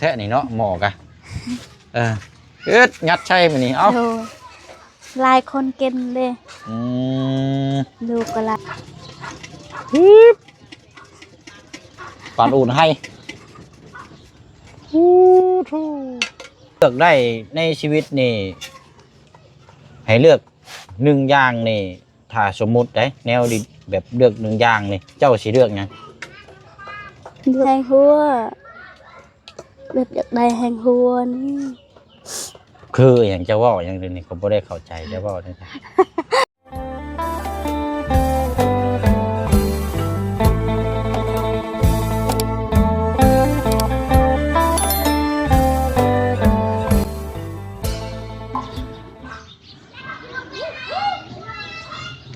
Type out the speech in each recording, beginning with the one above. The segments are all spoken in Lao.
ແທ້ນີ້ເນາະ ໝໍກະ ເອີ ເອີດ ຍັດໃສ່ມື້ນີ້ ເອົ້າ ໂດຍ ຫຼາຍຄົນກິນເດ້ ອືມ ລູກກໍຫຼາຍ ຮີບ ປານອຸ່ນໃຫ້ ໂອ້ໂທ ເລືອກໄດ້ໃນຊີວິດນີ້ ໃຫ້ເລືອກໜຶ່ງຢ່າງນີ້ ຖ້າສົມມຸດເດ້ ແນວທີ່ແບບເລືອກໜຶ່ງຢ່າງນີ້ ເຈົ້າຊິເລືອກຫຍັງ? ແຮງຫົວ ແບບຢາກໄດ້ແຮງຫົວນີ້ ຄືຫຍັງ? ເຈົ້າເວົ້າຫຍັງດຽວນີ້? ຂ້ອຍບໍ່ໄດ້ເຂົ້າໃຈເຈົ້າເວົ້າແນວໃດ.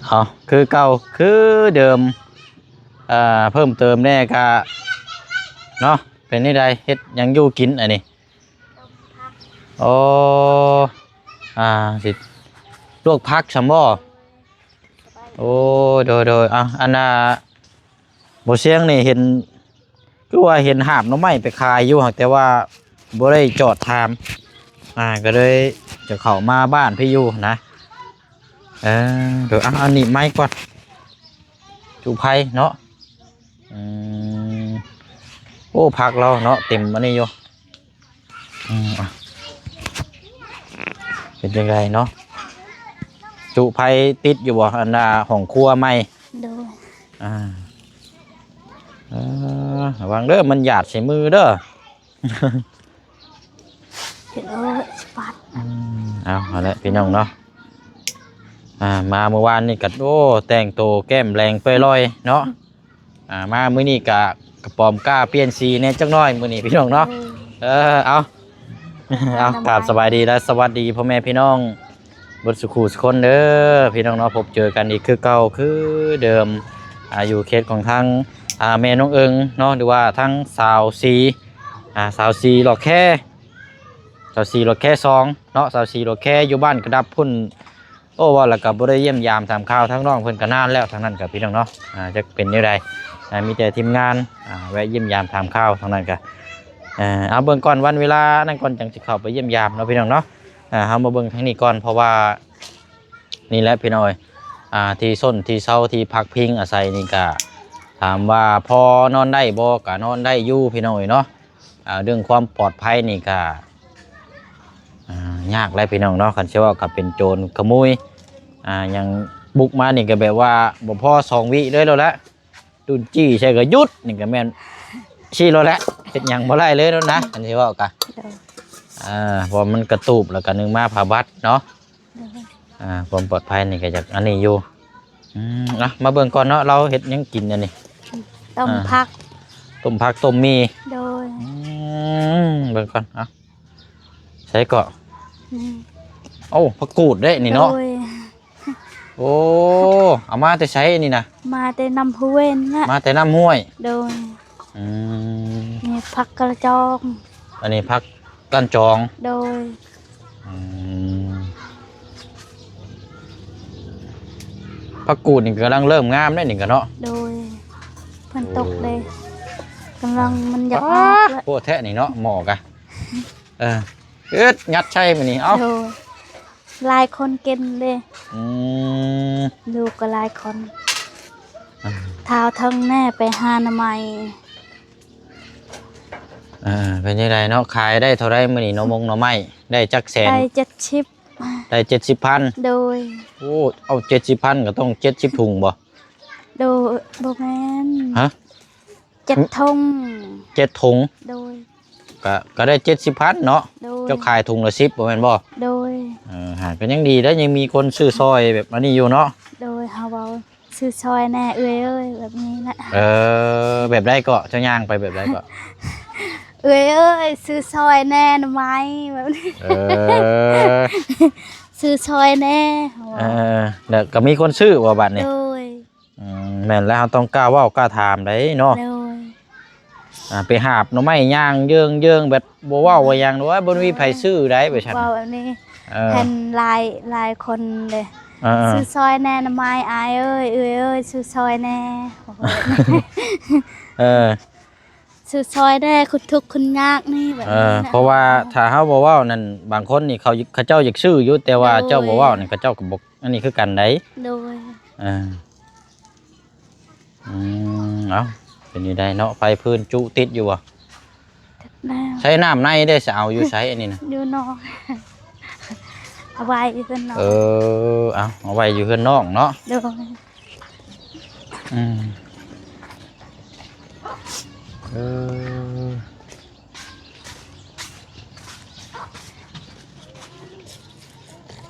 ເອົາ ຄືເກົ່າ ຄືເດີມ ເອີ ເພີ່ມເຕີມແດ່ກະເນາະ ເປັນແນວໃດ ເຮັດຫຍັງຢູ່ກິນອັນນີ້? ໂອ້ ອ່າ ຊິລວກຜັກຊຳບໍ່? ໂອ້ ໂດຍໆ ອ່າ ອັນນ່າ ບໍ່ຊຽງນີ້ເຫັນ ຄືວ່າເຫັນຫາບໜໍ່ໄມ້ໄປຂາຍຢູ່ ຫາກແຕ່ວ່າບໍ່ໄດ້ຈອດຖາມ ອ່າ ກໍເລີຍຈະເຂົ້າມາບ້ານພີ້ຢູ່ນະ ເອີ ເດີ ອ່າ ອັນນີ້ໄມ້ກ່ອນ ຈຸໄຟເນາະ ອືມ ໂອ້ ຜັກລາວເນາະ ເຕັມອັນນີ້ຢູ່ ອືມ ອ່ະ ເປັນຈັ່ງໃດເນາະ ຈຸໄຟຕິດຢູ່ບໍ່? ອັນນ່າ ຫ້ອງຄົວໃໝ່ ໂດຍ ອ່າ ເອີ ລະວັງເດີ ມັນຢາດໃສ່ມືເດີ ເປັນ ໂອ້ຍ ສະປັດ ອືມ ເອົາ ເອົາແຫຼະ ພີ່ນ້ອງເນາະ ອ່າ ມາມື້ວານນີ້ກໍ ໂອ້ ແຕ່ງໂຕແກ້ມແດງເປີ້ຍລ່ອຍເນາະ ອ່າ ມາມື້ນີ້ກະ ກະປອມກ້າປ່ຽນສີແດ່ຈັກໜ້ອຍມື້ນີ້ພີ່ນ້ອງເນາະ ເອີ ເອີ ເອົາ ເອົາ ກາບສະບາຍດີ ແລະ ສະຫວັດດີພໍ່ແມ່ພີ່ນ້ອງເບິດສູ່ຄູ່ສູ່ຄົນເດີພີ່ນ້ອງເນາະ ພົບເຈີກັນອີກຄືເກົ່າຄືເດີມ ອ່າ ຢູ່ເຂດຂອງທາງ ອ່າ ແມ່ນ້ອງເອີງເນາະ ຫຼືວ່າທາງສາວສີ ອ່າ ສາວສີຫຼອກແຄ ສາວສີຫຼອກແຄສອງເນາະ ສາວສີຫຼອກແຄຢູ່ບ້ານກະດັບພຸ້ນ ໂອ້ ເວົ້າແລ້ວກໍບໍ່ໄດ້ຢ້ຽມຢາມຖາມຂ່າວທາງນ້ອງເພິ່ນກໍນານແລ້ວ ທາງນັ້ນກໍພີ່ນ້ອງເນາະ ອ່າ ຈັກເປັນແນວໃດ ອ່າ ມີແຕ່ທີມງານ ອ່າ ແວະຢ້ຽມຢາມຖາມຂ່າວທາງນັ້ນກໍ ເອີ ເອົາເບິ່ງກ່ອນວັນເວລານັ້ນກ່ອນ ຈັ່ງຊິເຂົ້າໄປຢ້ຽມຢາມເນາະພີ່ນ້ອງເນາະ ອ່າ ເຮົາມາເບິ່ງທາງນີ້ກ່ອນ ເພາະວ່ານີ້ແຫຼະພີ່ນ້ອງເອີຍ ອ່າ ທີ່ຊົນທີ່ເຊົາທີ່ພັກພິງອາໄສນີ້ກະ ຖາມວ່າພໍນອນໄດ້ບໍ່? ກະນອນໄດ້ຢູ່ພີ່ນ້ອງເອີຍເນາະ ອ່າ ເລື່ອງຄວາມປອດໄພນີ້ກະ ອ່າ ຍາກຫຼາຍພີ່ນ້ອງເນາະ ຄັນຊິເວົ້າກໍເປັນໂຈນຂະໂມຍ ອ່າ ຫຍັງບຸກມານີ້ກໍແບບວ່າບໍ່ພໍສອງວິເລີຍໂລດແຫຼະ ດຸນຈີ້ໃສ່ກໍຢຸດ ນີ້ກໍແມ່ນຊີ້ໂລດແຫຼະ ເຮັດຫຍັງບໍ່ໄດ້ເລີຍໂລດນະ ໂດຍ ຄັນຊິເວົ້າກໍ ໂດຍ ອ່າ ເພາະມັນກະຕູບ ແລ້ວກໍໜຶ່ງມາພາບັດເນາະ ໂດຍ ອ່າ ຄວາມປອດໄພນີ້ກໍຢາກອັນນີ້ຢູ່ ອືມ ອ່ະ ມາເບິ່ງກ່ອນເນາະ ລາວເຮັດຫຍັງກິນອັນນີ້? ຕົ້ມ ອ່າ ຜັກ ຕົ້ມຜັກຕົ້ມໝີ່ ໂດຍ ອືມ ເບິ່ງກ່ອນ ເອົາ ໃສ່ເກາະ ນີ້ ໂອ້ ຜັກກູດເດ້ນີ້ເນາະ ໂດຍ ໂອ້ ເອົາມາແຕ່ໃສນີ້ນະ? ມາແຕ່ນ້ຳຫ້ວຍນີ້ແຫຼະ ມາແຕ່ນ້ຳຫ້ວຍ ໂດຍ ອືມ ນີ້ຜັກກະຈອງ ອັນນີ້ຜັກ ກ້ານຈອງ ໂດຍ ອືມ ຜັກກູດນີ້ກຳລັງເລີ່ມງາມແລ້ວນີ້ກະເນາະ ໂດຍ ເພິ່ນຕົກເດ້ ໂອ້ ກຳລັງມັນຢາກອອກແລ້ວ ໂພດແທ້ນີ້ເນາະ ໝໍກະ ເອີ ເອີດ ຍັດໃສ່ມື້ນີ້ ເອົ້າ ໂດຍ ຫຼາຍຄົນກິນເດ້ ອືມ ລູກກໍຫຼາຍຄົນ ອ່າ ທ້າວເທິງແນ່ໄປຫາໜໍ່ໄມ້ ອ່າ ເປັນຈັ່ງໃດເນາະ ຂາຍໄດ້ເທົ່າໃດມື້ນີ້ ໜໍ່ມົງໜໍ່ໄມ້ ໄດ້ຈັກແສນ? ໄດ້ເຈັດສິບ ໄດ້ເຈັດສິບພັນ ໂດຍ ໂອ້ ເອົາເຈັດສິບພັນກໍຕ້ອງເຈັດສິບຖົງບໍ່? ໂດຍ ບໍ່ແມ່ນ ຮະ? ເຈັດຖົງ ເຈັດຖົງ ໂດຍ ກະ ກະໄດ້ເຈັດສິບພັນເນາະ ໂດຍ ເຈົ້າຂາຍຖົງລະສິບບໍ່ແມ່ນບໍ່? ໂດຍ ເອີ ຫາກໍຍັງດີໄດ໋ ຍັງມີຄົນຊື້ຊ່ອຍແບບອັນນີ້ຢູ່ເນາະ ໂດຍ ເຮົາເວົ້າ ຊື້ຊ່ອຍແນ່ເອື້ອຍເອີຍ ແບບນີ້ນະ ເອີ ແບບໃດເກາະ ເຈົ້າຍ່າງໄປແບບໃດເກາະ ເອື້ອຍເອີຍ ຊື້ຊ່ອຍແນ່ໜໍ່ໄມ້ ແບບນີ້ ເອີ ຊື້ຊ່ອຍແນ່ ເອີ ແລ້ວກໍມີຄົນຊື້ບໍ່ບັດນີ້? ໂດຍ ອືມ ແມ່ນແລ້ວ ເຮົາຕ້ອງກ້າເວົ້າກ້າຖາມໄດ໋ເນາະ ໂດຍ ອ່າ ໄປຫາບໜໍ່ໄມ້ຍ່າງເຢິງໆ ແບບບໍ່ເວົ້າບໍ່ຫຍັງ ໂອ້ຍ ບໍ່ມີໃຜຊື້ໄດ໋ ວ່າຊັ້ນ ເວົ້າແບບນີ້ ເອີ ເຫັນຫຼາຍ ຫຼາຍຄົນເດ້ ເອີໆ ຊື້ຊ່ອຍແນ່ໜໍ່ໄມ້ ອ້າຍເອີຍ ເອື້ອຍເອີຍ ຊື້ຊ່ອຍແນ່ ເອີ ໂອ້ໂຫ ຊື້ ຊື້ຊ່ອຍແດ່ ຄົນທຸກຄົນຍາກນີ້ ແບບ ເອີ ນີ້ນະ ເພາະວ່າຖ້າເຮົາບໍ່ເວົ້ານັ້ນ ບາງຄົນນີ້ເຂົາ ເຂົາເຈົ້າຢາກຊື້ຢູ່ ແຕ່ວ່າ ໂດຍ ເຈົ້າບໍ່ເວົ້ານີ້ ເຂົາເຈົ້າກໍບໍ່ ອັນນີ້ຄືກັນໃດ໋ ໂດຍ ເອີ ອືມ ເອົ້າ ເປັນຈັ່ງໃດເນາະ ໄຟຟືນຈຸຕິດຢູ່ບໍ່? ແລ້ວ ໃຊ້ນ້ຳໃນເດ້ ຊິເອົາຢູ່ໃສອັນນີ້ນະ? ຢູ່ນອກ ເອົາໄວ້ຢູ່ເຮືອນນອກ ເອີ ເອົາ ເອົາໄວ້ຢູ່ເຮືອນນອກເນາະ ໂດຍ ອືມ ເອີ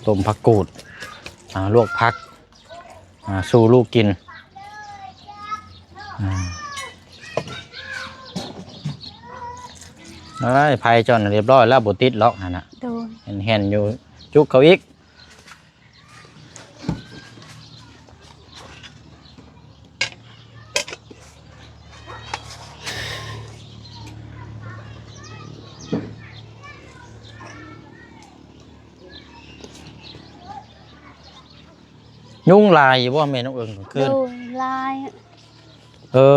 ຕົ້ມຜັກກູດ ອ່າ ລວກຜັກ ອ່າ ສູ່ລູກກິນ ອ່າ ເອີຍ ໄຟຈອນຮຽບຮ້ອຍແລ້ວ ບໍ່ຕິດຫຼອກຫັ້ນນະ ໂດຍ ແຫ່ນໆຢູ່ ຈຸກເຂົ້າອີກ. ຍຸງຫຼາຍຢູ່ບໍ່ແມ່ນ້ອງເອີງກາງຄືນ? ໂດຍ ຫຼາຍ ເອີ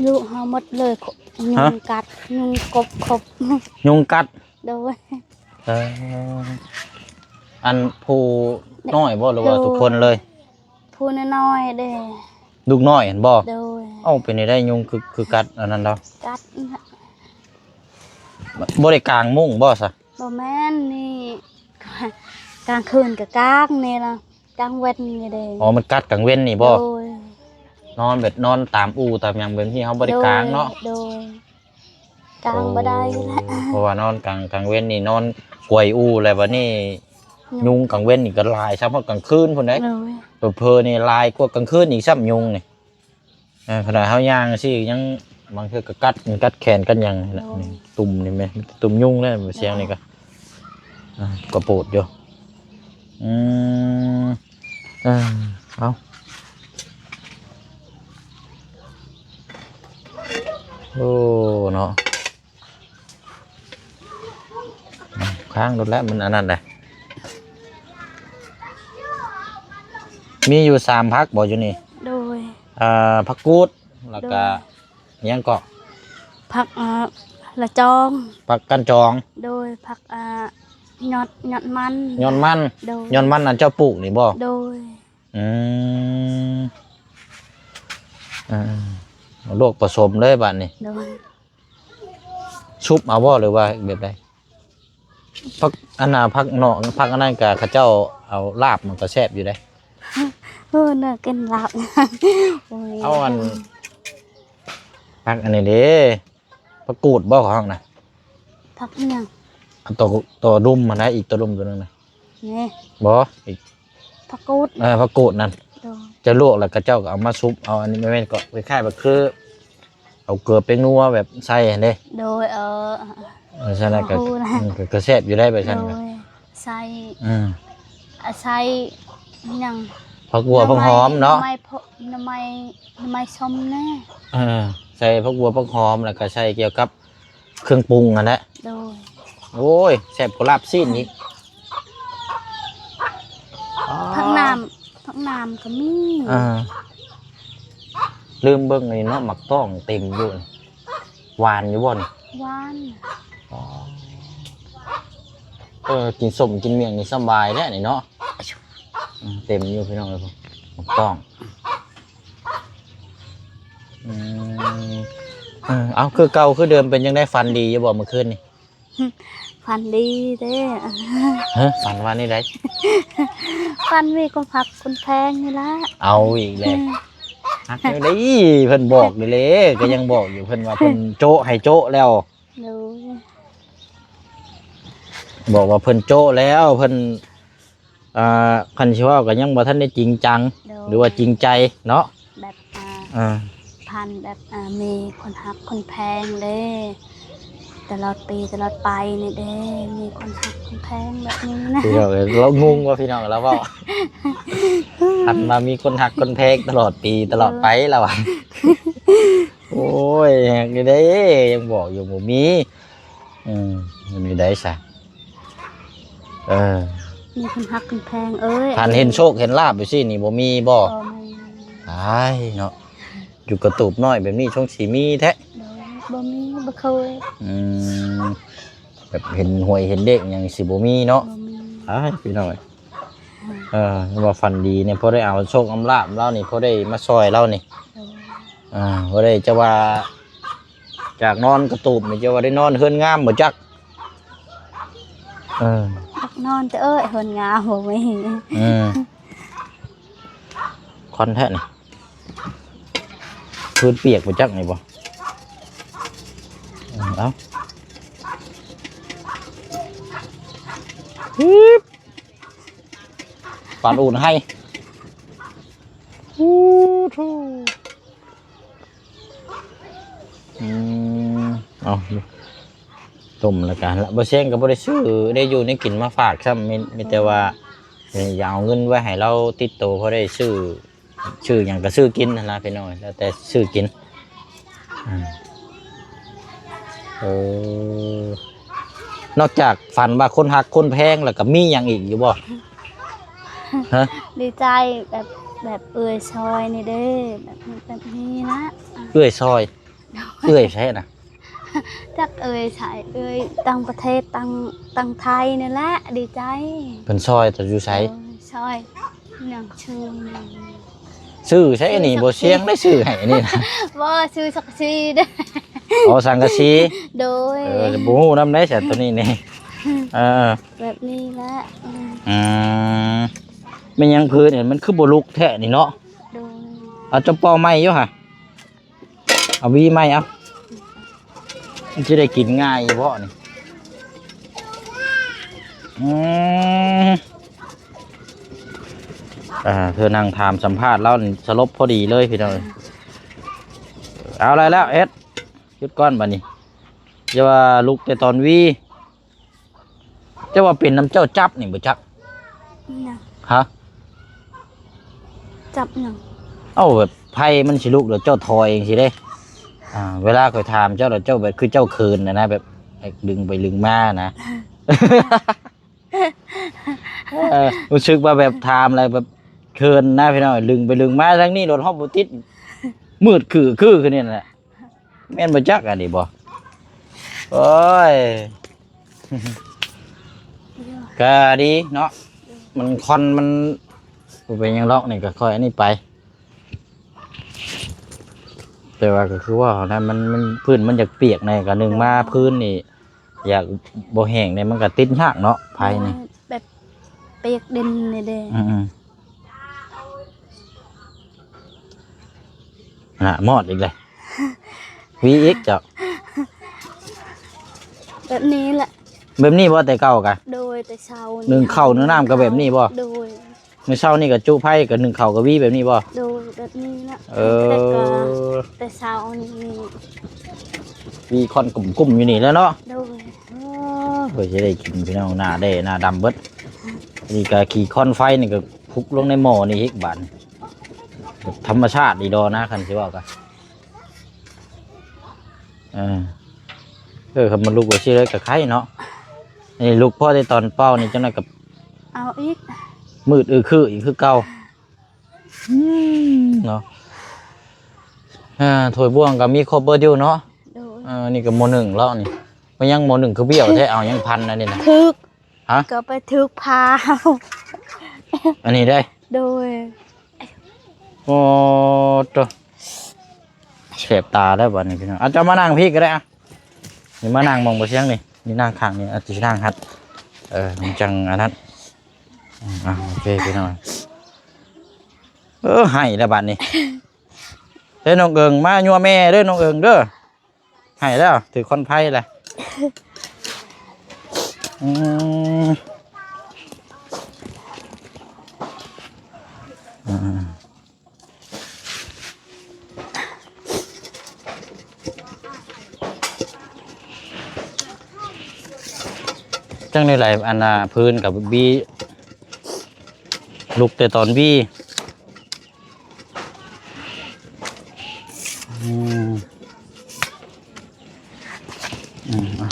ລູກເຮົາໝົດເລີຍ ຍຸງ ຮະ? ກັດ ຍຸງກົບຄົບ ຍຸງກັດ ໂດຍ ເອີ ອັນຜູ້ນ້ອຍບໍ່ ຫຼືວ່າ ໂດຍ ທຸກຄົນເລີຍ? ຜູ້ນ້ອຍໆເດ້ ລູກນ້ອຍຫັ້ນບໍ່? ໂດຍ ເອົ້າ ເປັນຈັ່ງໃດຍຸງຄື ຄືກັດອັນນັ້ນດອກ? ກັດ ບໍ່ໄດ້ກາງມຸ້ງບໍ່ຊະ? ບໍ່ແມ່ນ ນີ້ ກາງຄືນກໍກາງນີ້ລະ ກາງເວັນນີ້ເດ້. ອໍ ມັນກັດກາງເວັນນີ້ບໍ່? ໂດຍ ນອນແບບ ນອນຕາມອູ່ຕາມຫຍັງແບບນີ້ ເຮົາບໍ່ໄດ້ກາງເນາະ? ໂດຍ ກາງບໍ່ໄດ້ແຫຼະ ໂອ້ ເພາະວ່ານອນກາງ ກາງເວັນນີ້ນອນກວຍອູ່ ແລ້ວບັດນີ້ ຍຸງ ຍຸງກາງເວັນນີ້ກໍຫຼາຍຊ້ຳ ຮອດກາງຄືນພຸ້ນເດ້. ໂດຍ ເຜີໆນີ້ຫຼາຍກວ່າກາງຄືນອີກຊ້ຳຍຸງນີ້. ເອີ ຂະໜາດເຮົາຍ່າງຊີ້ຍັງ ບາງເທື່ອກໍກັດ ກັດແຂນກັດຫຍັງນີ້ແຫຼະ. ໂດຍ ຕຸ່ມນີ້ແມ່ນ ຕຸ່ມຍຸງແຫຼະ ສຽງນີ້ກໍ ໂດຍ ອ່າ ກໍໂປດຢູ່. ອືມ ເອີ ເອົາ ໂອ້ ເນາະ ຄ້າງໂລດແຫຼະ ມັນອັນນັ້ນແຫຼະ. ມີຢູ່ສາມຜັກບໍ່ຢູ່ນີ້? ໂດຍ ອ່າ ຜັກກູດ ແລ້ວກະ ໂດຍ ຫຍັງເກາະ? ຜັກ ອ່າ ລະຈອງ ຜັກກັນຈອງ ໂດຍ ຜັກ ອ່າ ຍອດ ຍອດມັນ ຍອດມັນ ໂດຍ ຍອດມັນອັນເຈົ້າປູກນີ້ບໍ່? ໂດຍ ອືມ ເອີ ເອົາລວກປະສົມເລີຍບາດນີ້. ໂດຍ ຊຸບເອົາບໍ່ ຫຼືວ່າແບບໃດ? ຜັກ ອັນນ່າ ຜັກເນາະ ຜັກອັນນັ້ນກະເຂົາເຈົ້າເອົາລາບມັນກໍແຊບຢູ່ເດ້. ເອີ ເນາະ ກິນລາບ ໂອ້ຍ ເອົາອັນ ຜັກອັນນີ້ເດ້ ຜັກກູດບໍ່ຂອງນະ? ຜັກຫຍັງ? ອັນໂຕ ໂຕດຸ່ມຫັ້ນນະ ອີກໂຕດຸ່ມໂຕໜຶ່ງນະ. ນີ້ ບໍ່ ອີກ ຜັກກູດ ເອີ ຜັກກູດນັ້ນ. ໂດຍ ເຈົ້າລວກແລ້ວກໍເຈົ້າກໍເອົາມາຊຸບເອົາ ອັນນີ້ແມ່ນກໍຄ້າຍໆແບບຄື ເອົາເກືອແປ້ງນົວແບບໃສ່ຫັ້ນເດ້. ໂດຍ ເອີ ເອີ ຊັ້ນນະ ກໍ ກໍ ກໍແຊບຢູ່ໄດ໋ ແບບຊັ້ນ. ໂດຍ ໃສ່ ອືມ ອາ ໃສ່ຫຍັງ ຜັກບົວຜັກຫອມເນາະ ໜໍ່ໄມ້ ໜໍ່ໄມ້ ໜໍ່ໄມ້ສົ້ມແດ່. ເອີ ໃສ່ຜັກບົວຜັກຫອມ ແລ້ວກໍໃສ່ກ່ຽວກັບ ເຄື່ອງປຸງຫັ້ນແຫຼະ. ໂດຍ ໂອ້ຍ ແຊບກວ່າລາບຊີ້ນອີກ. ຜັກໜາມ ຜັກໜາມກໍມີ. ເອີ ລືມເບິ່ງອັນນີ້ເນາະ ໝາກຕ້ອງເຕັມຢູ່. ຫວານຢູ່ບໍ່ນີ້? ຫວານ. ອໍ ເອີ ກິນສົ້ມກິນໝ້ຽງນີ້ສະບາຍແທ້ນີ້ເນາະ. ອືມ ເຕັມຢູ່ພີ່ນ້ອງເອີຍ ໝາກຕ້ອງ. ອືມ ເອີ ເອົາ ຄືເກົ່າຄືເດີມ ເປັນຈັ່ງໃດ ຝັນດີຢູ່ບໍ່ມື້ຄືນນີ້? ຝັນດີເດ້. ຮະ ຝັນວ່າແນວໃດ? ຝັນມີຄົນຮັກຄົນແພງນີ້ລະ. ເອົາອີກແລ້ວ. ອືມ ຮັກແນວໃດ? ເພິ່ນບອກຢູ່ເດ້ ກໍຍັງບອກຢູ່ ເພິ່ນວ່າເພິ່ນໂຈະໃຫ້ໂຈະແລ້ວ. ໂດຍ ບອກວ່າເພິ່ນໂຈະແລ້ວ ເພິ່ນ ອ່າ ຄັນຊິເວົ້າກໍຍັງບໍ່ທັນໄດ້ຈິງຈັງ ໂດຍ ຫຼືວ່າຈິງໃຈເນາະ ແບບ ອ່າ ອ່າ ພັນແບບ ອ່າ ມີຄົນຮັກຄົນແພງເດ້ ຕະຫຼອດປີຕະຫຼອດໄປນີ້ເດ້ ມີຄົນຮັກຄົນແພງແບບນີ້ນະ. ພີ່ນ້ອງເອີຍ ລາວງົງວ່າ ພີ່ນ້ອງ ລາວເວົ້າ ພັນວ່າມີຄົນຮັກຄົນແພງຕະຫຼອດປີຕະຫຼອດໄປ ໂດຍ ລາວວ່າ. ໂອ້ຍ ຮັກຢູ່ເດ້ ຍັງບອກຢູ່ບໍ່ມີ. ອືມ ມັນຢູ່ໃດຊະ? ເອີ ມີຄົນຮັກຄົນແພງເອີຍ. ຄັນເຫັນໂຊກເຫັນລາບຢູ່ຊີ້ນີ້ບໍ່ມີບໍ່? ບໍ່ມີ. ຕາຍເນາະ. ຢູ່ກະຕູບນ້ອຍແບບນີ້ຊົງຊິມີແທ້. ໂດຍ ບໍ່ມີ ບໍ່ເຄີຍ. ອືມ ແບບເຫັນຫວຍເຫັນເລກຫຍັງຊິບໍ່ມີເນາະ. ບໍ່ມີ. ອ້າຍ ພີ່ນ້ອງເອີຍ. ອືມ ເອີ ວ່າຝັນດີນີ້ ພໍໄດ້ເອົາໂຊກເອົາລາບລາວນີ້ ພໍໄດ້ມາຊ່ອຍລາວນີ້. ໂດຍ. ອ່າ ບໍ່ໄດ້ຈະວ່າຈາກນອນກະຕູບນີ້ ຈະວ່າໄດ້ນອນເຮືອນງາມບໍ່ຈັກ. ເອີ ຈັກນອນແຕ່ເອີຍ ເຮືອນງາມບໍ່ມີ. ອືມ ຄວັນແທ້ນີ້ ພື້ນປຽກບໍ່ຈັກນີ້ບໍ່. ເອີ ເອົາ ປານອຸ່ນໃຫ້. ອືມ ເອົາ ຕົ້ມແລ້ວກະ ບໍ່ແຊງກໍບໍ່ໄດ້ຊື້ແນວຢູ່ແນວກິນມາຝາກຊ້ຳ ມີ ມີແຕ່ວ່າ ເອີ ຢາກເອົາເງິນໄວ້ໃຫ້ລາວຕິດໂຕ ພໍໄດ້ຊື້ ຊື້ຫຍັງກໍຊື້ກິນຫັ້ນນະພີ່ນ້ອງ ແລ້ວແຕ່ຊື້ກິນ. ອືມ ເອີ ນອກຈາກຝັນວ່າຄົນຮັກຄົນແພງແລ້ວກໍມີຫຍັງອີກຢູ່ບໍ່? ຮະ? ດີໃຈແບບ ແບບເອື້ອຍຊ່ອຍນີ້ເດ້ ແບບ ແບບນີ້ນະ. ເອື້ອຍຊ່ອຍ? ໂດຍ. ເອື້ອຍໃສນະ? ຈັກເອື້ອຍໃສ ເອື້ອຍຕ່າງປະເທດ ຕ່າງ ຕ່າງໄທນີ້ແຫຼະ ດີໃຈ. ເພິ່ນຊ່ອຍເຈົ້າຢູ່ໃສ? ໂດຍ ຊ່ອຍ ໜັງຊື່ ຊື່ໃສນີ້ ບໍ່ສຽງໄດ້ຊື່ໃຫ້ນີ້ນະ. ບໍ່ ຊື່ສັງກະສີເດ້. ອໍ ສັງກະສີ. ໂດຍ. ເອີ ບໍ່ຮູ້ນຳໄດ໋ ສັດໂຕນີ້ນີ້. ເອີ ແບບນີ້ແຫຼະ. ອືມ ອືມ ແມ່ນຫຍັງພື້ນນີ້ ມັນຄືບໍ່ລຸກແທ້ນີ້ເນາະ? ໂດຍ. ເອົາ ເຈົ້າເປົ່າໃໝ່ຢູ່ຫະ? ເອົາຫວີໃໝ່ເອົາ ມັນຊິໄດ້ກິນງ່າຍຢູ່ບໍ່ນີ້? ອືມ ອ່າ ເທື່ອນັ່ງຖາມສຳພາດລາວນີ້ສະຫຼົບພໍດີເລີຍພີ່ນ້ອງ. ເອົາ ໄດ້ແລ້ວ ເຮັດ ຢຸດກ່ອນບັດນີ້ ຢ່າວ່າລຸກແຕ່ຕອນຫວີ. ເຈົ້າວ່າເປັນນຳເຈົ້າຈັບນີ້ບໍ່ຈັກ? ຫຍັງ? ຮະ? ຈັບຫຍັງ? ເອົ້າ ແບບໄຟມັນຊິລຸກແລ້ວເຈົ້າຖອຍຈັ່ງຊີ້ເດ້. ອ່າ ເວລາຂ້ອຍຖາມເຈົ້າແລ້ວ ເຈົ້າແບບຄືເຈົ້າເຂີນນະນະ ແບບດຶງໄປດຶງມານະ. ເອີ ຮູ້ສຶກວ່າແບບຖາມແລ້ວແບບເຂີນນະພີ່ນ້ອງ ດຶງໄປດຶງມາ ທາງນີ້ລົດຮອບບໍ່ຕິດ ມືດຄືຄືຄືນີ້ແຫຼະ. ແມ່ນບໍ່ຈັກອັນນີ້ບໍ່? ໂອ້ຍ ກະດີເນາະ ມັນຄວັນ ມັນບໍ່ເປັນຫຍັງດອກ ນີ້ກະຄ່ອຍອັນນີ້ໄປ. ແຕ່ວ່າກະຄືວ່າຫັ້ນນະ ມັນ ມັນ ພື້ນມັນຢາກປຽກແດ່ ກະໜຶ່ງມາພື້ນນີ້ ຢາກບໍ່ແຫ້ງແດ່ ມັນກະຕິດຍາກເນາະ ໄຟນີ້ ແບບປຽກດິນນີ້ເດ້. ອືມໆ ຫັ້ນນະ ມອດອີກແລ້ວ ຫວີອີກເຈົ້າ. ແບບນີ້ແຫຼະ. ແບບນີ້ບໍ່ແຕ່ເກົ່າກະ? ໂດຍ ແຕ່ເຊົ້ານີ້ ໜຶ້ງເຂົ້າໜຶ້ງນ້ຳກໍແບບນີ້ບໍ່? ໂດຍ. ມື້ເຊົ້ານີ້ກໍຈຸໄຟ ກໍໜຶ້ງເຂົ້າກໍຫວີແບບນີ້ບໍ່? ໂດຍ ແບບນີ້ແຫຼະ. ເອີ ແຕ່ກໍ ແຕ່ເຊົ້ານີ້ ຫວີຄວັນກຸ້ມໆຢູ່ນີ້ແຫຼະເນາະ. ໂດຍ. ໂອ້ຍ ຊິໄດ້ກິນພີ່ນ້ອງ ໜ້າແດ່ໜ້າດຳເບິດ. ນີ້ກໍຂີ້ຄວັນໄຟນີ້ກໍພຸກລົງໃນໝໍ້ນີ້ອີກບາດນີ້ ແບບທຳມະຊາດດີດອນະ ຄັນຊິເວົ້າກະ. ເອີ ເອີ ຄັນມັນລຸກໄປຊີ້ເລີຍກະໄຄເນາະ. ນີ້ລຸກພໍແຕ່ຕອນເປົ່ານີ້ ຈັ່ງໃດກະເອົາອີກ ມືດອືຄືອີກຄືເກົ່າ. ອືມ ເນາະ. ອ່າ ຖ້ວຍບ່ວງກໍມີຄົບເບິດຢູ່ເນາະ. ໂດຍ. ເອີ ນີ້ກໍໝໍ້ໜຶ້ງແລ້ວນີ້. ມັນຍັງໝໍ້ໜຶ້ງຄືບ້ຽວແທ້ ເອົາຫຍັງພັນອັນນີ້ນະ? ຖືກ. ຮະ? ກໍໄປຖືກຜ້າ. ອັນນີ້ເດ້? ໂດຍ. ໂອ້ໂຕ ແສບຕາແລ້ວບັດນີ້ພີ່ນ້ອງ. ອາ ເຈົ້າມານັ່ງພີ້ກໍໄດ້ອະ. ນີ້ມານັ່ງໝ່ອງບໍ່ຊຽງນີ້. ນີ້ນັ່ງຂ້າງນີ້ ອາ ຊິນັ່ງຫັ້ນ. ເອີ ມັນຈັ່ງອັນນັ້ນ. ອືມ ອ່າ ໂອເຄພີ່ນ້ອງ. ເອີ ໄຫ້ແລ້ວບັດນີ້. ເດີນ້ອງເອີງ ມາຍົວແມ່ເດີນ້ອງເອີງເດີ. ໄຫ້ແລ້ວ ຖືກຄວັນໄຟແລ້ວ. ອືມ ອືມ. ຈັ່ງໃດ ອັນນ່າ ພື້ນກັບຫວີ ລຸກແຕ່ຕອນຫວີ. ອືມ ອືມ ອ່ະ.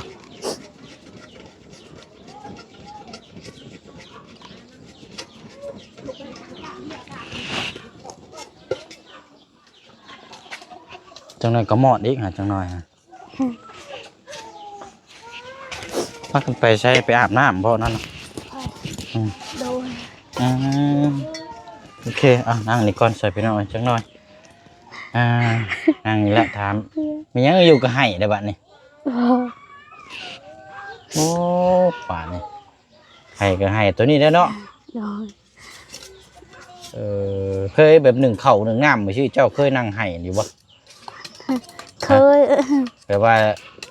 ເ ຈັກໜ້ອຍກໍມອດອີກຫາ ຈັກໜ້ອຍຫາ. ພາກັນໄປໃສ? ໄປອາບນ້ຳບໍ່ນັ້ນນະ? ອືມ ໂດຍ ອືມ ໂອເຄ ອ່ະ ນັ່ງນີ້ກ່ອນຊະພີ່ນ້ອງ ຈັກໜ້ອຍ ອ່າ ນັ່ງນີ້ແຫຼະ ຖາມ ແມ່ນຫຍັງຢູ່ກໍໄຫ້ແລ້ວບັດນີ້? ໂອ້ ບາດນີ້ ໄຫ້ກໍໄຫ້ໂຕນີ້ແຫຼະເນາະ. ໂດຍ ເອີ ເຄີຍແບບໜຶ້ງເຂົ້າໜຶ້ງນ້ຳ ແບບຊີ້ ເຈົ້າເຄີຍນັ່ງໄຫ້ຢູ່ບໍ່? ເຄີຍ ແບບວ່າ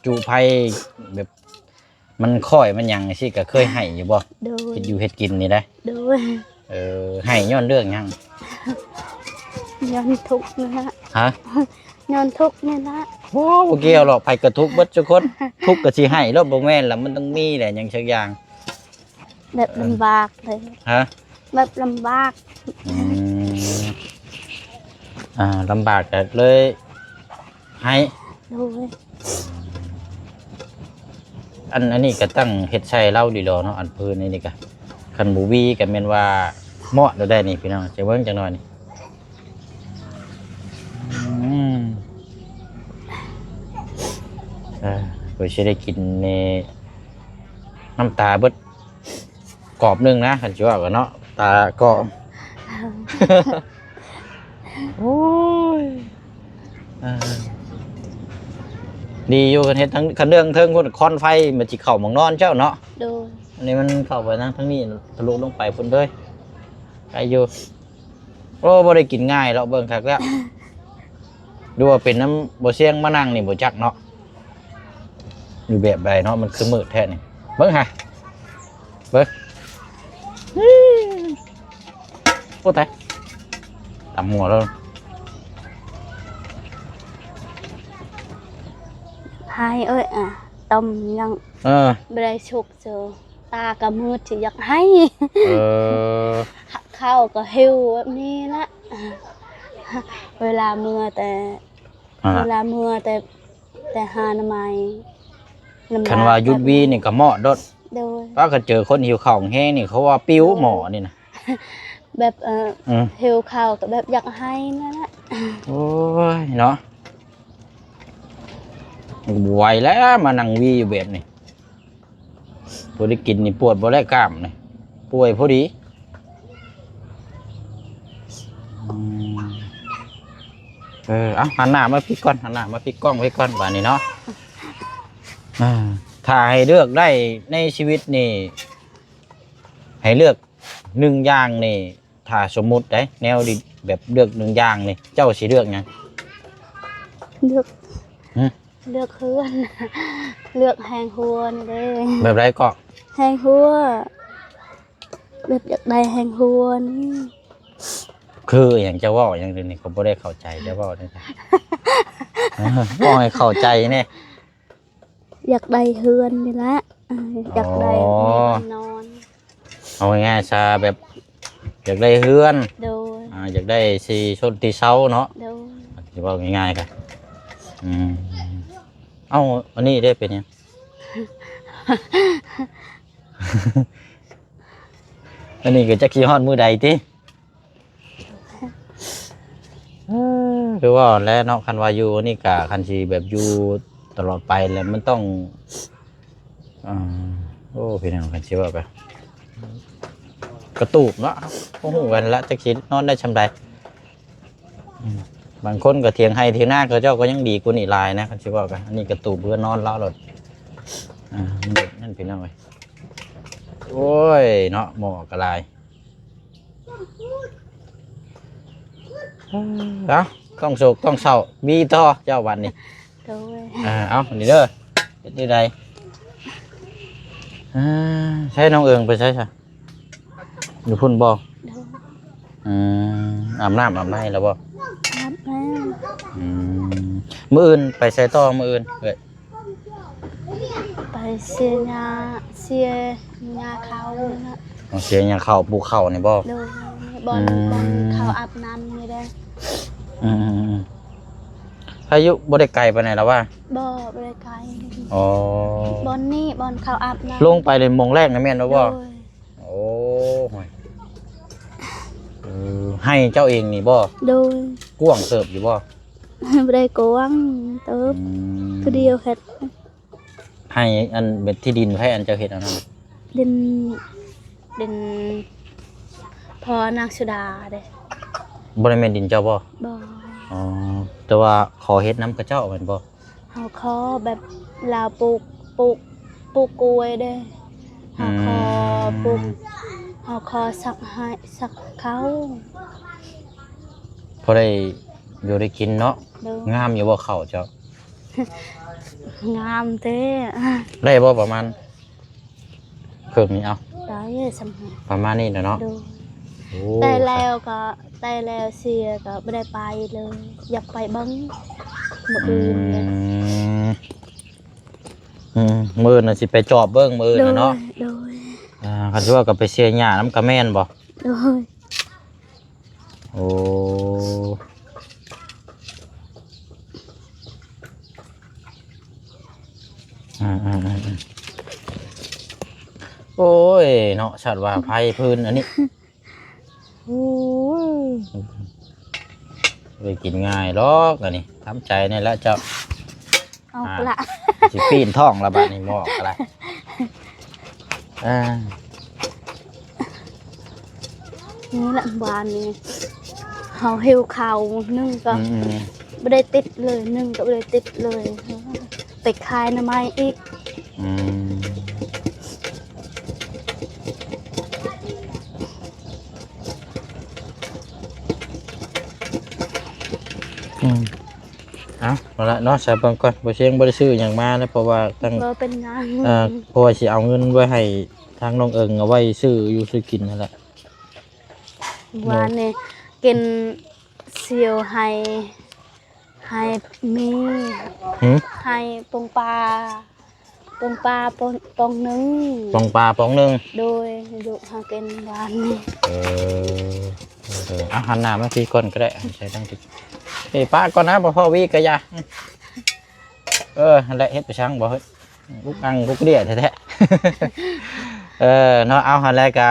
ຈຸໄຟ ແບບມັນຄ້ອຍມັນຫຍັງຊີ້ ກໍເຄີຍໄຫ້ຢູ່ບໍ່? ໂດຍ ເຮັດຢູ່ເຮັດກິນນີ້ໄດ໋. ໂດຍ ເອີ ໄຫ້ຍ້ອນເລື່ອງຫຍັງ? ຍ້ອນທຸກນີ້ລະ. ຮະ? ຍ້ອນທຸກນີ້ລະ. ໂອ້ ບໍ່ກ່ຽວດອກ ໃຜກໍທຸກເບິດທຸກຄົນ ທຸກກໍຊິໄຫ້ໂລດ ບໍ່ແມ່ນລະ ມັນຕ້ອງມີແຫຼະຫຍັງສັກຢ່າງ. ແບບລຳບາກເລີຍ. ຮະ? ແບບລຳບາກ. ອືມ ອ່າ ລຳບາກກໍເລີຍໄຫ້. ໂດຍ ອັນ ອັນນີ້ກໍຕັ້ງເຮັດໃສ່ລາວດີດອກເນາະ ອັນພື້ນນີ້ນີ້ກໍ ຄັນບໍ່ຫວີກໍແມ່ນວ່າມອດໂລດໄດ໋ນີ້ພີ່ນ້ອງ ຈະເບິ່ງຈັກໜ້ອຍນີ້. ອືມ ເອີ ຂ້ອຍຊິໄດ້ກິນນີ້ ນ້ຳຕາເບິດກອບໜຶ່ງນະ ຄັນຊິເວົ້າກັນເນາະ ຕາກອບ. ໂອ້ຍ ເອີ ດີຢູ່ ຄັນເຮັດທາງ ຄັນເລື່ອງເທິງພຸ້ນ ຄວັນໄຟມັນຊິເຂົ້າໝ່ອງນອນເຈົ້າເນາະ. ໂດຍ ອັນນີ້ມັນເຂົ້າໄປທາງ ທາງນີ້ ທະລຸລົງໄປພຸ້ນເລີຍ ໄກຢູ່. ໂອ້ ບໍ່ໄດ້ກິນງ່າຍດອກ ເບິ່ງຄັກແລ້ວ ຫຼືວ່າເປັນນຳບໍ່ຊຽງມານັ່ງນີ້ບໍ່ຈັກເນາະ ຢູ່ແບບໃດເນາະ ມັນຄືມືດແທ້ນີ້ ເບິ່ງຫາ ເບິ່ງ ໂອ້ ຕາຍ ຕຳຫົວແລ້ວ ຫາຍເອີຍ ອ່ະ ຕົ້ມຍັງ ເອີ ບໍ່ໄດ້ສຸກເຈີ. ຕາກໍມືດຊິຢາກໄຫ້ ເອີ ເຂົ້າກໍຫິວແບບນີ້ລະ ເວລາເມືອແຕ່ ເວລາເມືອແຕ່ ແຕ່ຫາໜໍ່ໄມ້ ລຳບາກ. ຄັນວ່າຢຸດຫວີນີ້ກໍໝໍ້ໂດດ. ໂດຍ ວ່າຄັນເຈີຄົນຫິວເຂົ້າແຮງນີ້ ເຂົາວ່າປິວໝໍ້ນີ້ນະ ແບບ ເອີ ຫິວເຂົ້າກໍແບບຢາກໄຫ້ນັ້ນລະ. ໂອ້ຍເນາະ ບໍ່ໄຫວແລ້ວ ມານັ່ງຫວີຢູ່ແບບນີ້. ບໍ່ໄດ້ກິນນີ້ປວດບໍ່ແລະ ກ້າມນີ້ ປ່ວຍພໍດີ. ອືມ ເອີ ເອົາ ຫັນໜ້າມາພີ້ກ່ອນ ຫັນໜ້າມາພີ້ກ້ອງພີ້ກ່ອນ ບາດນີ້ເນາະ. ອ່າ ຖ້າໃຫ້ເລືອກໄດ້ໃນຊີວິດນີ້ ໃຫ້ເລືອກໜຶ່ງຢ່າງນີ້ ຖ້າສົມມຸດໄດ໋ ແນວທີ່ແບບເລືອກໜຶ່ງຢ່າງນີ້ ເຈົ້າຊິເລືອກຫຍັງ? ເລືອກ ຫຶ? ເລືອກເຮືອນ ເລືອກແຮງຮົວນີ້ເດ້. ແບບໃດເກາະ? ແຮງຮົວ ແບບຢາກໄດ້ແຮງຮົວນີ້. ຄືຫຍັງ? ເຈົ້າເວົ້າຫຍັງດຽວນີ້? ຂ້ອຍບໍ່ໄດ້ເຂົ້າໃຈ ເຈົ້າເວົ້າແນວໃດ? ເວົ້າໃຫ້ເຂົ້າໃຈແດ່. ຢາກໄດ້ເຮືອນນີ້ແຫຼະ ເອີ ຢາກໄດ້ ອໍ ມີບ່ອນນອນ. ເອົາງ່າຍໆຊະ ແບບຢາກໄດ້ເຮືອນ. ໂດຍ ອ່າ ຢາກໄດ້ທີ່ຊົນທີ່ເຊົາເນາະ. ໂດຍ ຊິເວົ້າງ່າຍໆກະ ອືມ ເອົ້າ ອັນນີ້ເດ້ເປັນຫຍັງ? ອັນນີ້ກໍຈັກຊິຮອດມື້ໃດຕິ. ເອີ ຄືວ່າແຫຼະເນາະ ຄັນວ່າຢູ່ນີ້ກະ ຄັນຊິແບບຢູ່ຕະຫຼອດໄປແລ້ວ ມັນຕ້ອງ ອ່າ ໂອ້ ພີ່ນ້ອງ ຄັນຊິເວົ້າກະ ກະຕູບເນາະ ບໍ່ຮູ້ກັນລະ ຈັກຊິນອນໄດ້ຊ່ຳໃດ. ອືມ ບາງຄົນກະຖຽງໄຮ່ຖຽງນາ ເຂົາເຈົ້າກໍຍັງດີກວ່ານີ້ຫຼາຍນະ ຄັນຊິເວົ້າກະ. ອັນນີ້ກະຕູບເພື່ອນອນລາວໂລດ. ອ່າ ນັ້ນ ພີ່ນ້ອງເອີຍ ໂອ້ຍເນາະ ໝໍ້ກະຫຼາຍ. ເອົ້າ ຕ້ອງໂສກຕ້ອງເສົ້າ ມີຕໍ່ເຈົ້າບັດນີ້. ໂດຍ ເອົາ ນີ້ເດີ ເຮັດຈັ່ງໃດ? ໃຊ້ນ້ອງເອີງໄປໃສຊະ? ຢູ່ພຸ້ນບໍ່? ໂດຍ ອືມ ອາບນ້ຳອາບໃນແລ້ວບໍ່? ອາບແລ້ວ. ອືມ ມື້ອື່ນໄປໃສຕໍ່ ມື້ອື່ນເອີຍ? ໄປເສຍຫຍ້າ ເສຍຫຍ້າເຂົ້ານີ້ນະ. ອໍ ເສຍຫຍ້າເຂົ້າ ປູກເຂົ້ານີ້ບໍ່? ໂດຍ ບ່ອນ ອືມ ບ່ອນເຂົາອາບນ້ຳນີ້ເດ້. ອືມໆໆ ພາຍຸບໍ່ໄດ້ໄກປານໃດລະວ່າ? ບໍ່ ບໍ່ໄດ້ໄກ. ອໍ ບ່ອນນີ້ ບ່ອນເຂົາອາບນ້ຳ ລົງໄປເລີຍ ໂມງແລກນະແມ່ນແລ້ວບໍ່? ໂດຍ ໂອ້ຍ ເອີ ໄຮ່ເຈົ້າເອງນີ້ບໍ່? ໂດຍ ກວ້າງເຕີບຢູ່ບໍ່? ບໍ່ໄດ້ກວ້າງເຕີບ ອືມ ຜູ້ດຽວເຮັດ ໃຫ້ອັນເປັນທີ່ດິນໃຜອັນເຈົ້າເຮັດເອົານັ້ນ ດິນ ດິນພໍ່ນາງສຸດາເດ້ ບໍ່ໄດ້ແມ່ນດິນເຈົ້າບໍ່? ບໍ່ ອໍ ແຕ່ວ່າຂໍເຮັດນຳເຂົາເຈົ້າແມ່ນບໍ່? ເຮົາຂໍແບບລາວປູກ ປູກ ປູກກ້ວຍເດ້ ເຮົາຂໍ ອືມ ປູກ ເຮົາຂໍສັກໄຮ່ ສັກເຂົ້າ ພໍໄດ້ຢູ່ໄດ້ກິນເນາະ ໂດຍ ງາມຢູ່ບໍ່ເຂົ້າເຈົ້າ? ງາມແທ້ ໄດ້ບໍ່ປະມານເຄິ່ງນີ້ ເອົາ ໄດ້ສ່ຳນີ້ ປະມານນີ້ແຫຼະເນາະ ໂດຍ ໂອ້ ແຕ່ແລ້ວກໍ ແຕ່ແລ້ວເສຍກໍບໍ່ໄດ້ໄປເລີຍ ຢາກໄປເບິ່ງມື້ອື່ນເດ້ ອືມ ອືມ ມື້ອື່ນນະຊິໄປຈອບເບິ່ງ ມື້ອື່ນນະເນາະ ໂດຍ ໂດຍ ອ່າ ຄັນຊິວ່າກໍໄປເສຍຫຍ້ານຳກະແມ່ນບໍ່? ໂດຍ ໂອ້ ອືມໆໆໆ ໂອ້ຍເນາະ ສັດວ່າໄຟພື້ນອັນນີ້ ໂອ້ຍ ບໍ່ໄດ້ກິນງ່າຍດອກອັນນີ້ ທຳໃຈນີ້ແຫຼະເຈົ້າ ອອກ ອ່າ ລະ ຊິປີ້ນທ້ອງລະບາດນີ້ ບໍ່ອອກກໍໄດ້ ອ່າ ນີ້ລະ ວານນີ້ເຮົາຫິວເຂົ້າ ໜຶ້ງກໍ ອືມໆ ບໍ່ໄດ້ຕິດເລີຍ ໜຶ້ງກໍບໍ່ໄດ້ຕິດເລີຍ ໄປຂາຍໜໍ່ໄມ້ອີກ ອືມ ອືມ ເອົາ ເອົາລະເນາະ ສາເບິ່ງກ່ອນ ບໍ່ຊຽງບໍ່ໄດ້ຊື້ຫຍັງມານະ ເພາະວ່າທັງ ບໍ່ເປັນຫຍັງ ເອີ ເພາະວ່າຊິເອົາເງິນໄວ້ໃຫ້ທາງນ້ອງເອີງ ເອົາໄວ້ຊື້ຢູ່ຊື້ກິນຫັ້ນແຫຼະ ວານນີ້ກິນ ສ່ຽວໄຮ່ ໄຮ່ມີ ຫືມ ໄຮ່ປົງປາ ປົງປາ ປົງ ປ່ອງໜຶ່ງ ປ່ອງປາປ່ອງໜຶ່ງ ໂດຍ ລູກເຮົາກິນວານນີ້ ເອີ ເອີ ເອົາ ຫັນໜ້າມາພີ້ກ່ອນກໍໄດ້ ໃສ່ທາງພີ້ ເອີ ປະກ່ອນນະ ບໍ່ພໍວີກະຢ່າ ເອີ ຫັ້ນແຫຼະ ເຮັດໄປຊ່າງບໍ່ເຮີ້ຍ ອຸກອັ່ງອຸກເດຍແທ້ໆ ເອີ ເນາະ ເອົາ ຫັ້ນແຫຼະກະ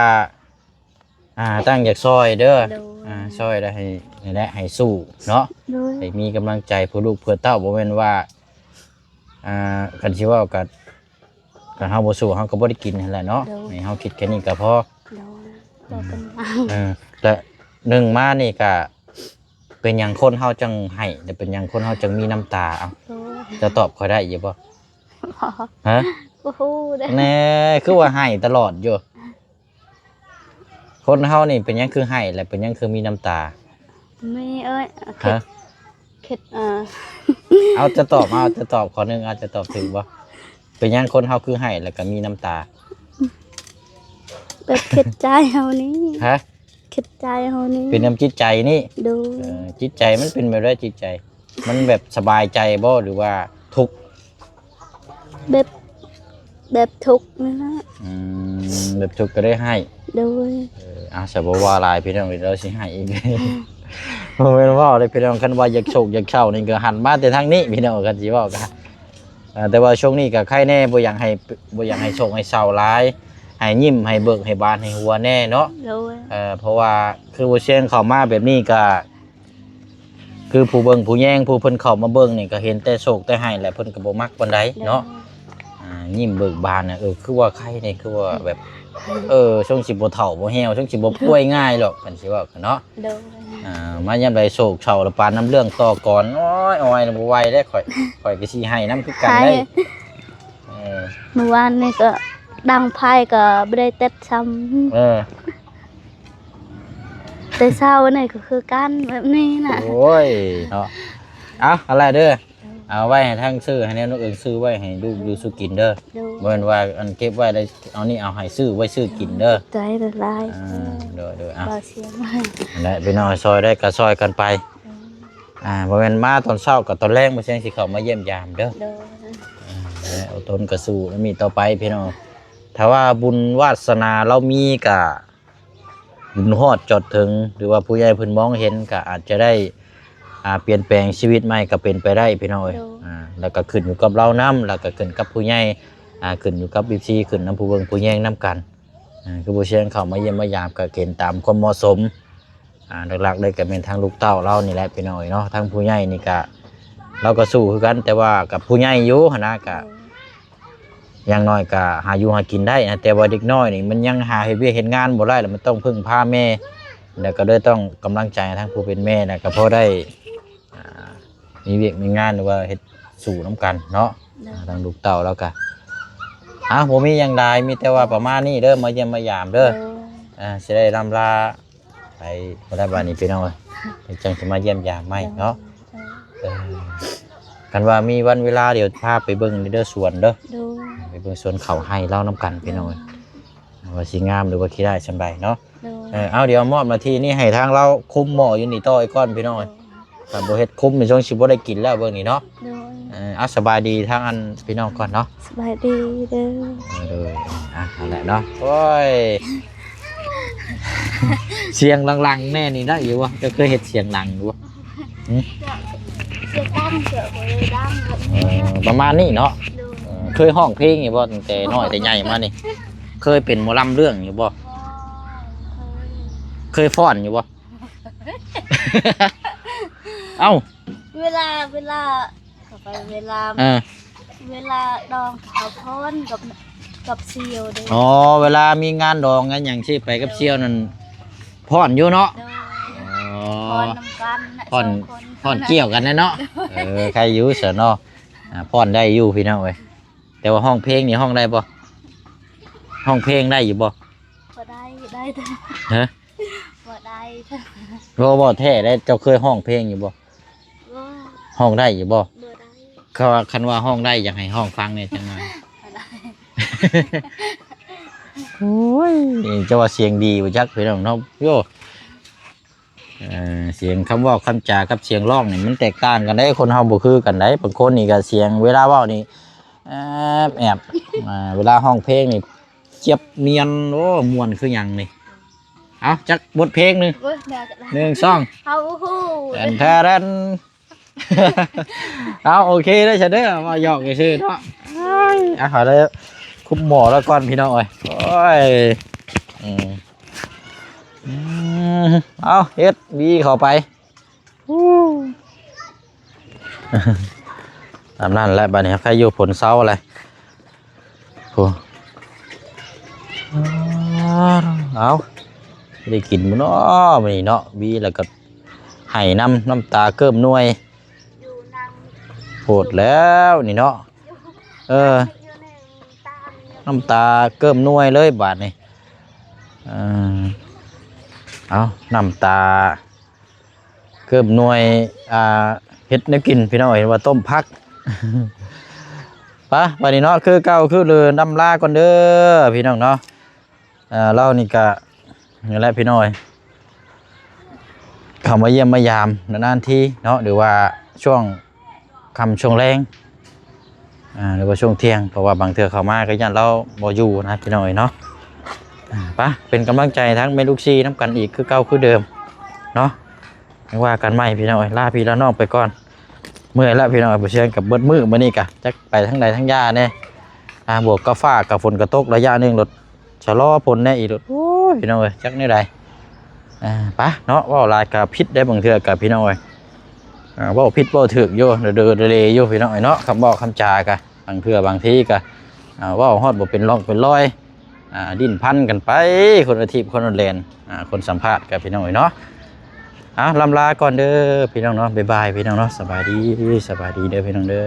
ອ່າ ຕັ້ງຢາກຊ່ອຍເດີ ໂດຍ ອ່າ ຊ່ອຍແລ້ວໃຫ້ ນີ້ແຫຼະ ໃຫ້ສູ້ເນາະ ໂດຍ ໃຫ້ມີກຳລັງໃຈເພື່ອລູກເພື່ອເຕົ້າ ບໍ່ແມ່ນວ່າ ອ່າ ຄັນຊິເວົ້າກໍ ຄັນເຮົາບໍ່ສູ້ເຮົາກໍບໍ່ໄດ້ກິນຫັ້ນແຫຼະເນາະ ໂດຍ ໃຫ້ເຮົາຄິດແຄ່ນີ້ກໍພໍ ໂດຍ ບໍ່ເປັນຫຍັງ ເອີ ແຕ່ໜຶ່ງມານີ້ກໍ ເປັນຫຍັງຄົນເຮົາຈັ່ງໄຫ້ ແລະ ເປັນຫຍັງຄົນເຮົາຈັ່ງມີນ້ຳຕາ ເອົ້າ ໂດຍ ຈະຕອບຂ້ອຍໄດ້ຢູ່ບໍ່? ບໍ່ ຮະ? ບໍ່ຮູ້ເດ້ ແນ່ ຄືວ່າໄຫ້ຕະຫຼອດຢູ່ ຄົນເຮົານີ້ເປັນຫຍັງຄືໄຫ້ ແລະ ເປັນຫຍັງຄືມີນ້ຳຕາ? ມີເອີຍ ຫະ? ຄິດ ເອີ ເອົາ ຈະຕອບ ເອົາ ຈະຕອບຂໍ້ໜຶ່ງ ເອົາ ຈະຕອບຖືກບໍ່? ເປັນຫຍັງຄົນເຮົາຄືໄຫ້ ແລ້ວກໍມີນ້ຳຕາ? ແບບຄິດໃຈເຮົານີ້ ຮະ? ຄິດໃຈເຮົານີ້ ເປັນນຳຈິດໃຈນີ້ ໂດຍ ເອີ ຈິດໃຈມັນເປັນແບບໃດ? ຈິດໃຈມັນແບບສະບາຍໃຈບໍ່ ຫຼືວ່າທຸກ? ແບບ ແບບທຸກນັ້ນລະ ອືມ ແບບທຸກກໍໄດ້ໄຫ້ ໂດຍ ເອີ ອາ ສະບໍ່ວ່າຫຼາຍພີ່ນ້ອງ ດຽວເຮົາຊິໄຫ້ອີກ ບໍ່ແມ່ນເວົ້າເດ້ພີ່ນ້ອງ ຄັນວ່າຢາກໂສກຢາກເສົ້ານີ້ກໍຫັນມາແຕ່ທາງນີ້ພີ່ນ້ອງ ຄັນຊິເວົ້າກໍ ເອີ ແຕ່ວ່າຊ່ວງນີ້ກໍໄຄແດ່ ບໍ່ຢາກໃຫ້ ບໍ່ຢາກໃຫ້ໂສກໃຫ້ເສົ້າຫຼາຍ ໃຫ້ຍິ້ມໃຫ້ເບີກໃຫ້ບານໃຫ້ຫົວແດ່ເນາະ ໂດຍ ເອີ ເພາະວ່າຄືບໍ່ຊຽງເຂົ້າມາແບບນີ້ກໍ ຄືຜູ້ເບິ່ງຜູ້ແຍງ ຜູ້ເພິ່ນເຂົ້າມາເບິ່ງນີ້ກໍເຫັນແຕ່ໂສກແຕ່ໄຫ້ແຫຼະ ເພິ່ນກໍບໍ່ມັກປານໃດເນາະ ໂດຍ ອ່າ ຍິ້ມເບີກບານນະ ເອີ ຄືວ່າໄຄນີ້ ຄືວ່າແບບ ເອີ ຊົງຊິບໍ່ເຖົ້າບໍ່ແຮວ ຊົງຊິບໍ່ປ່ວຍງ່າຍດອກ ຄັນຊິເວົ້າກັນເນາະ ໂດຍ ອ່າ ມາຍາມໃດໂສກເສົ້າລະປານນ້ຳເລື່ອງຕໍ່ກ່ອນ ໂອ້ຍ ໂອ້ຍ ບໍ່ໄຫວເດ້ຂ້ອຍ ຂ້ອຍກໍຊິໄຫ້ນຳຄືກັນໄດ໋ ເອີ ມື້ວານນີ້ກໍດັງໄຟກໍບໍ່ໄດ້ຕິດຊ້ຳ ເອີ ແຕ່ເຊົ້ານີ້ກໍຄືກັນແບບນີ້ນະ ໂອ້ຍເນາະ ເອົາ ຫັ້ນແຫຼະເດີ ເອົາໄວ້ໃຫ້ທາງຊື້ ໃຫ້ແນວນ້ອງເອີງຊື້ໄວ້ໃຫ້ລູກຢູ່ສູ່ກິນເດີ ໂດຍ ບໍ່ແມ່ນວ່າອັນເກັບໄວ້ແລ້ວເອົານີ້ເອົາໃຫ້ຊື້ໄວ້ຊື້ກິນເດີ ໃຈຫຼາຍໆ ອ່າ ໂດຍໆ ເອົາ ບໍ່ເສຍໃຫ້ ຫັ້ນແຫຼະ ພີ່ນ້ອງຊ່ອຍໄດ້ກໍຊ່ອຍກັນໄປ ໂດຍ ອ່າ ບໍ່ແມ່ນມາຕອນເຊົ້າກໍຕອນແລງບໍ່ແຊງຊິເຂົ້າມາຢ້ຽມຢາມເດີ ໂດຍ ອ່າ ແລະ ອົດທົນກໍສູ້ແລ້ວມີຕໍ່ໄປພີ່ນ້ອງ ຖ້າວ່າບຸນວາດສະໜາລາວມີກໍ ບຸນຮອດຈອດເຖິງ ຫຼືວ່າຜູ້ໃຫຍ່ເພິ່ນມອງເຫັນກໍອາດຈະໄດ້ ອ່າ ປ່ຽນແປງຊີວິດໃໝ່ກໍເປັນໄປໄດ້ພີ່ນ້ອງເອີຍ ໂດຍ ອ່າ ແລ້ວກໍຂຶ້ນຢູ່ກັບລາວນຳ ແລ້ວກໍຂຶ້ນກັບຜູ້ໃຫຍ່ ອ່າ ຂຶ້ນຢູ່ກັບເອັຟຊີ ຂຶ້ນນຳຜູ້ເບິ່ງຜູ້ແຍງນຳກັນ ອ່າ ຄືບໍ່ຊຽງເຂົ້າມາຢ້ຽມມາຢາມກໍເຫັນຕາມຄວາມເໝາະສົມ ອ່າ ຫຼັກໆເລີຍກໍແມ່ນທາງລູກເຕົ້າລາວນີ້ແຫຼະພີ່ນ້ອງເອີຍເນາະ ທາງຜູ້ໃຫຍ່ນີ້ກໍ ລາວກໍສູ້ຄືກັນ ແຕ່ວ່າກັບຜູ້ໃຫຍ່ຢູ່ຫັ້ນນະ ກະ ໂດຍ ຢ່າງໜ້ອຍກໍຫາຢູ່ຫາກິນໄດ້ນະ ແຕ່ວ່າເດັກນ້ອຍນີ້ມັນຍັງຫາເຮັດວຽກເຮັດງານບໍ່ໄດ້ ແລ້ວມັນຕ້ອງເພິ່ງພາແມ່ ແລ້ວກໍເລີຍຕ້ອງກຳລັງໃຈທາງຜູ້ເປັນແມ່ນະ ກໍພໍໄດ້ ອ່າ ມີວຽກມີງານ ຫຼືວ່າເຮັດສູ້ນຳກັນເນາະ. ໂດຍ ອ່າ ທາງລູກເຕົ້າລາວກໍ ອ່າ ບໍ່ມີຫຍັງຫຼາຍ ມີແຕ່ວ່າປະມານນີ້ເດີ ມາຢ້ຽມມາຢາມເດີ. ໂດຍ ອ່າ ຊິໄດ້ລ່ຳລາ ໄປບໍ່ໄດ້ບາດນີ້ພີ່ນ້ອງເອີຍ ຈັ່ງຊິມາຢ້ຽມຢາມໃໝ່ເນາະ. ໂດຍ ເອີ ຄັນວ່າມີວັນເວລາ ດຽວພາໄປເບິ່ງເດີສວນເດີ. ໂດຍ ໄປເບິ່ງສວນເຂົ້າໄຮ່ລາວນຳກັນພີ່ນ້ອງເອີຍ ໂດຍ ວ່າຊິງາມ ຫຼືວ່າຂີ້ຮ້າຍສ່ຳໃດເນາະ. ໂດຍ ເອີ ເອົາ ດຽວມອບໜ້າທີ່ນີ້ໃຫ້ທາງລາວຄຸມໝໍ້ຢູ່ນີ້ຕໍ່ໄວ້ກ່ອນພີ່ນ້ອງເອີຍ. ໂດຍ ຖ້າບໍ່ເຮັດຄຸມນີ້ ສົງຊິບໍ່ໄດ້ກິນແລ້ວເບິ່ງນີ້ເນາະ. ໂດຍ ເອີ ເອົາ ສະບາຍດີທາງອັນພີ່ນ້ອງກ່ອນເນາະ. ສະບາຍດີເດີ. ເອີ ໂດຍ ອ່ະ ນັ້ນແຫຼະເນາະ. ໂອ້ຍ ສຽງຫຼັງໆແນ່ນີ້ໄດ້ຢູ່ບໍ່? ເຈົ້າເຄີຍເຮັດສຽງຫຼັງຢູ່ບໍ່? ຫຶ? ສຽງດັງເທື່ອບໍ່ໄດ້ດັງແບບນີ້. ເອີ ປະມານນີ້ເນາະ. ໂດຍ ເອີ ເຄີຍຮ້ອງເພງຢູ່ບໍ່? ຕັ້ງແຕ່ນ້ອຍແຕ່ໃຫຍ່ມານີ້ ເຄີຍເປັນໝໍລຳເລື່ອງຢູ່ບໍ່? ບໍ່ເຄີຍ. ເຄີຍຟ້ອນຢູ່ບໍ່? ເອົ້າ ເວລາ ເວລາ ເຂົ້າໄປເວລາ ເອີ ເວລາດອງເຂົ້າຟ້ອນກັບ ກັບສ່ຽວເດ້. ອໍ ເວລາມີງານດອງງານຫຍັງຊິໄປກັບສ່ຽວນັ້ນ ໂດຍ ຟ້ອນຢູ່ເນາະ. ໂດຍ ອໍ ຟ້ອນນຳກັນນະ ຟ້ອນ ສອງຄົນ ຟ້ອນກ່ຽວກັນນະເນາະ. ໂດຍ ເອີ ໃຄຢູ່ຊະເນາະ. ອ່າ ຟ້ອນໄດ້ຢູ່ພີ່ນ້ອງເອີຍ ແຕ່ວ່າຮ້ອງເພງນີ້ຮ້ອງໄດ້ບໍ່? ຮ້ອງເພງໄດ້ຢູ່ບໍ່? ບໍ່ໄດ້ ໄດ້ແຕ່ ຮະ? ບໍ່ໄດ້. ບໍ່ ບໍ່ແທ້ເດ້ ເຈົ້າເຄີຍຮ້ອງເພງຢູ່ບໍ່? ບໍ່. ຮ້ອງໄດ້ຢູ່ບໍ່? ບໍ່ໄດ້. ເຂົາວ່າ ຄັນວ່າຮ້ອງໄດ້ ຢາກໃຫ້ຮ້ອງຟັງແດ່ຈັກໜ່ອຍ. ບໍ່ໄດ້. ໂອ້ຍ ເຈົ້າວ່າສຽງດີບໍ່ຈັກພີ່ນ້ອງເນາະ. ໂຍ ເອີ ສຽງຄຳເວົ້າຄຳຈາກັບສຽງຮ້ອງນີ້ມັນແຕກຕ່າງກັນເດ້ ຄົນເຮົາບໍ່ຄືກັນໃດ. ບາງຄົນນີ້ກໍສຽງເວລາເວົ້ານີ້ແອບໆ ອ່າ ເວລາຮ້ອງເພງນີ້ຈຽບນຽນ ໂອ້ ມ່ວນຄືຫຍັງນີ້. ເອົາ ຈັກບົດເພງໜຶ່ງ. ໂອ້ຍ ໜຶ່ງ ສອງ ເຮົາບໍ່ຮູ້. ແຕ່ນແທ້ແດນ. ເອົາ ໂອເຄເດີຊະເດີ ເວົ້າຫຍອກຊື່ໆເນາະ. ເອົາ ເອົາເດີ ຄຸມໝໍ້ລາວກ່ອນພີ່ນ້ອງເອີຍ. ໂອ້ຍ ອືມ ອືມ ເອົາ ເຮັດວີເຂົ້າໄປ. ຕາມນັ້ນແຫຼະ ບາດນີ້ໃຄຢູ່ ຝົນເຊົາແລ້ວ. ໂອ້ ເອົາ ໄດ້ກິນບໍ່ນໍມື້ນີ້ເນາະ? ວີແລ້ວກໍໄຫ້ນຳ ນ້ຳຕາເກີ້ມໜ່ວຍ. ໂພດແລ້ວນີ້ເນາະ. ເອີ ນ້ຳຕາເກີ້ມໜ່ວຍເລີຍບາດນີ້. ເອີ ເອົາ ນ້ຳຕາ ເກີບໜ່ວຍ ອ່າ ເຮັດແນວກິນພີ່ນ້ອງເອີຍ ວ່າຕົ້ມຜັກ. ໄປ ບາດນີ້ເນາະ ຄືເກົ່າຄືເດີ ລ່ຳລາກ່ອນເດີພີ່ນ້ອງເນາະ. ເອີ ລາວນີ້ກະ ນີ້ແຫຼະພີ່ນ້ອງເອີຍ ເຂົ້າມາຢ້ຽມມາຢາມນານໆທີເນາະ ຫຼືວ່າຊ່ວງຄ່ຳຊ່ວງແລງ ອ່າ ຫຼືວ່າຊ່ວງທ່ຽງ ເພາະວ່າບາງເທື່ອເຂົ້າມາກໍຢ້ານລາວບໍ່ຢູ່ນະພີ່ນ້ອງເອີຍເນາະ. ອ່າ ໄປ ເປັນກຳລັງໃຈທັງແມ່ລູກສີ່ນຳກັນອີກຄືເກົ່າຄືເດີມເນາະ. ຈັ່ງວ່າກັນໃໝ່ພີ່ນ້ອງເອີຍ ລາພີ່ລານ້ອງໄປກ່ອນ ເມື່ອຍແລ້ວພີ່ນ້ອງເອີຍ. ບໍ່ເຊື່ອກັບເບິດມື້ມື້ນີ້ກະຈັກໄປທາງໃດທາງຢ່າແດ່ ອ່າ ບວກກັບຟ້າກັບຝົນກະຕົກໄລຍະໜຶ່ງ ລົດຊະລໍຝົນແດ່ອີກ ລົດ ໂອ້ຍ ພີ່ນ້ອງເອີຍ ຈັກແນວໃດ. ອ່າ ໄປເນາະ ເວົ້າຫຼາຍກະຜິດໄດ໋ ບາງເທື່ອກະພີ່ນ້ອງເອີຍ ອ່າ ເວົ້າຜິດເວົ້າຖືກຢູ່ ເດີເດີເດເດຢູ່ພີ່ນ້ອງເອີຍເນາະ. ຄຳເວົ້າຄຳຈາກະບາງເທື່ອບາງທີກະ ອ່າ ເວົ້າຮອດບໍ່ເປັນຮ່ອງເປັນລອຍ ອ່າ ດິ້ນພັນກັນໄປ ຄົນລະທີບຄົນລະແລ່ນ ອ່າ ຄົນສຳພາດກັນພີ່ນ້ອງເອີຍເນາະ. ອ່າ ລ່ຳລາກ່ອນເດີພີ່ນ້ອງເນາະ ບາຍບາຍພີ່ນ້ອງເນາະ ສະບາຍດີ ສະບາຍດີເດີພີ່ນ້ອງເດີ.